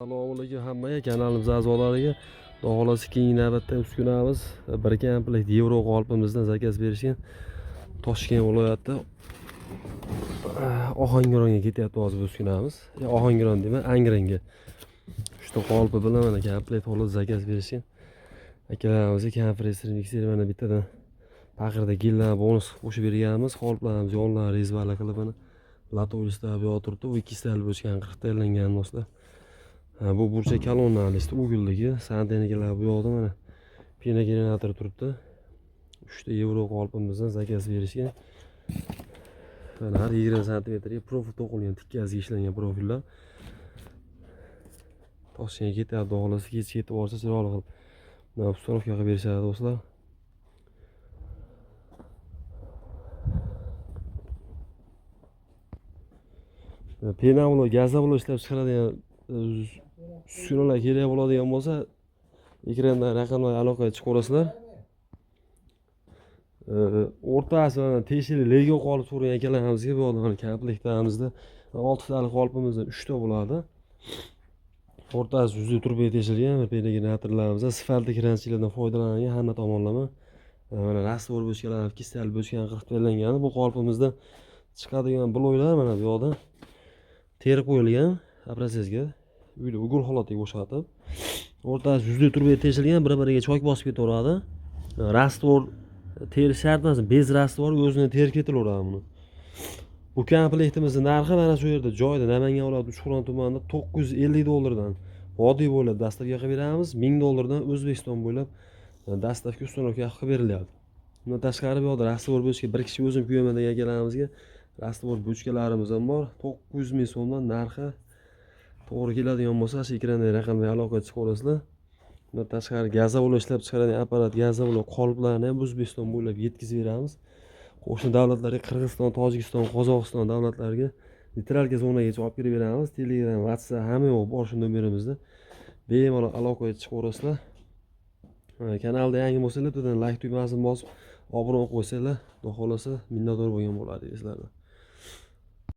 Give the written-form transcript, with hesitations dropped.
Assalomu alaykum hammaga, kanalimiz a'zolariga. Xudo xohlasa, keyingi navbatda uskunamiz bir komplekt yevro qolipimizdan zakaz berishgan. Toshkent viloyati Ohangaronga ketyapti hozir bu uskunamiz. Ohangaron deyman, Angranga. Uchta qolipi bilan mana komplekt holat zakaz berishgan. Akalarimizga kompressor, mikser mana bittadan paqirda gillar bonus qo'shib berganmiz. Qoliplarimiz yonlari rezbali qilib mana латой listlar bu yoqda turibdi. Bu ikki stal bochkani 40 ta aylangan do'stlar. Ha, bu burchak kolonna listi ugulligi, santenikilar bu yoqda mana pinogenerator turibdi. 3 ta yevro qolipimizdan zakaz berishgan. Mana har 20 santimetrga profil to'qilgan, tikkasiga ishlangan profillar. Toshkentga ketyapti, xudo xohlasa kech ketib borsa chiroyli qilib mana установка qilib berishadi do'stlar. Penavlo, gazavlo ishlab chiqaradigan uskunalar kerak bo'ladigan bo'lsa, ekranda raqamlar aloqaga chiqaverasizlar. O'rtasi mana teshikli Lego qolib so'ragan akalarimizga bu yoqda mana komplektlarimizda oltitalik qolipimizda 3 ta bo'ladi. O'rtasi yuzli turbaga teshilgan penogeneratorlarimizda sifatli kranchilardan foydalanilgan hamma tomonlama. Mana раствор bochkalar, kistal bochkani qirqib tayyorlangan. Bu qolipimizda chiqadigan bloklar mana bu yoqda terib qo'yilgan protsessga uyda ugul holatiga o'xshatib. O'rtasi yuzli turbaga teshilgan, bir-biriga chok bosib ketaveradi. Раствор terish shart emas, без раствор o'zini terib ketilaveradi buni. Bu komplektimizni narxi mana shu yerda joyida Namangan viloyati Uchqo'rg'on tumanida 950 dollardan vodiy bo'ylab доставка qilib beramiz, 1000 dollardan O'zbekiston bo'ylab доставка установка qilib berilyapti. Bundan tashqari bu yoqda раствор bochka bir kishi o'zim kuyaman degan akalarimizga раствор bochkalarimiz ham bor. 900 ming so'mdan narxi to'g'ri keladigan bo'lsa, shu ekrandagi raqamga aloqaga chiqaverasizlar. Bundan tashqari gazovlar ishlab chiqaradigan apparat, gazovlar qoliplarni ham O'zbekiston bo'ylab yetkazib beramiz. Qo'shni davlatlarga, Qirg'iziston, Tojikiston, Qozog'iston davlatlariga neytralka zonagacha olib kirib beramiz. Telegram, WhatsApp hamma yo'q bor shu nomerimizda. Bemalol aloqaga chiqaverasizlar. Kanalda yangi bo'lsanglar, bittadan like tugmasini bosib, obuna qo'ysanglar, xudo xohlasa minnatdor bo'lgan bo'lardik sizlardan.